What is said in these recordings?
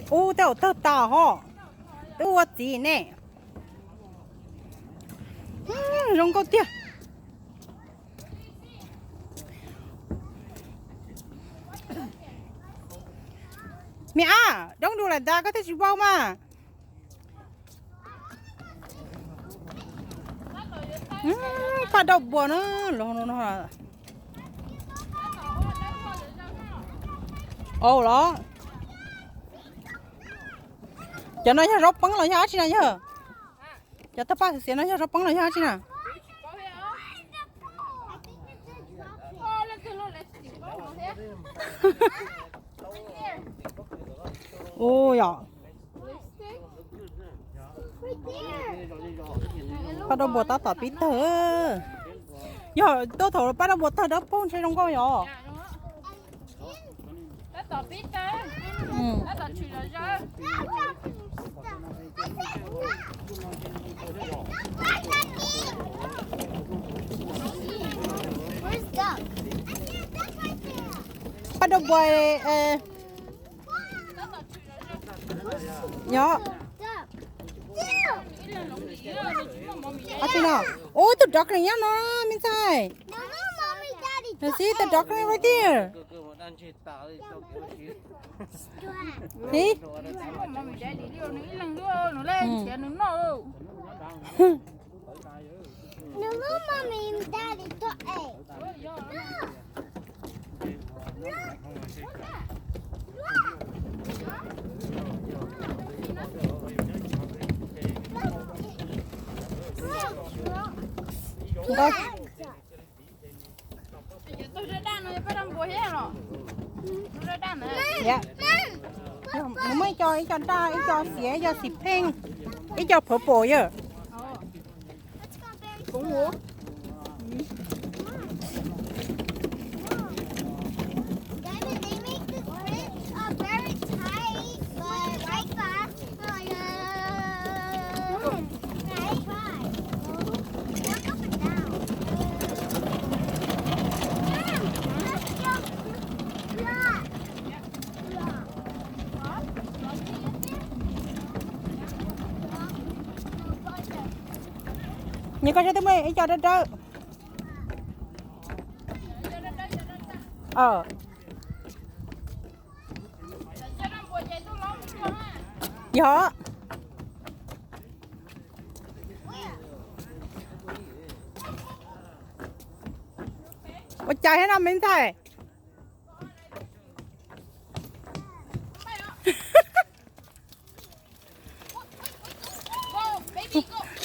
Ub, tej zaum tawg tas hos. Twb ua txiv ne. Zoo nkauj tiag. Me ab, don't do like that, koj thiaj tsis vau mas. Paj dauj npua na, los no. Au los. Cov no yog zaub peeb los yog dab tsi na yog? Cov tawg paj xiav no yog zaub peeb los yog dab tsi na? Ua yom. Paj dauj npua tab tom pib tawg. Yog tuaj thaum paj dauj npua tawg dawb paug ntshe zoo nkauj yom. Paj dauj npua, yog. Ua tsi no? Ub, tus dog nyob no, me ntxhais. No, see the dog right there. See? Nws muaj ib co, ib co daj, ib co xiav, ib co xim pheej, ib co purple yom. Nws koj saib twb muaj ib co dawb dawb. Yog. Ua cas thiab no me ntxhais?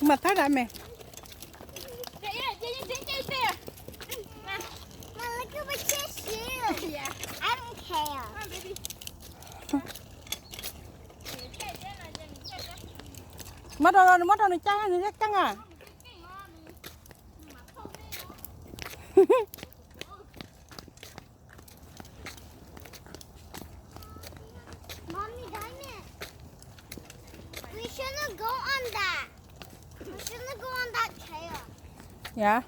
Mas thab dav me. Muab rau, muab rau nws caij, nws thiaj ceeb a. Yog.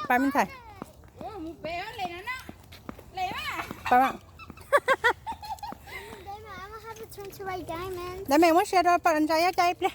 Pab me ntxhais. Dab me muab sia rau paj ntsa ib pliag.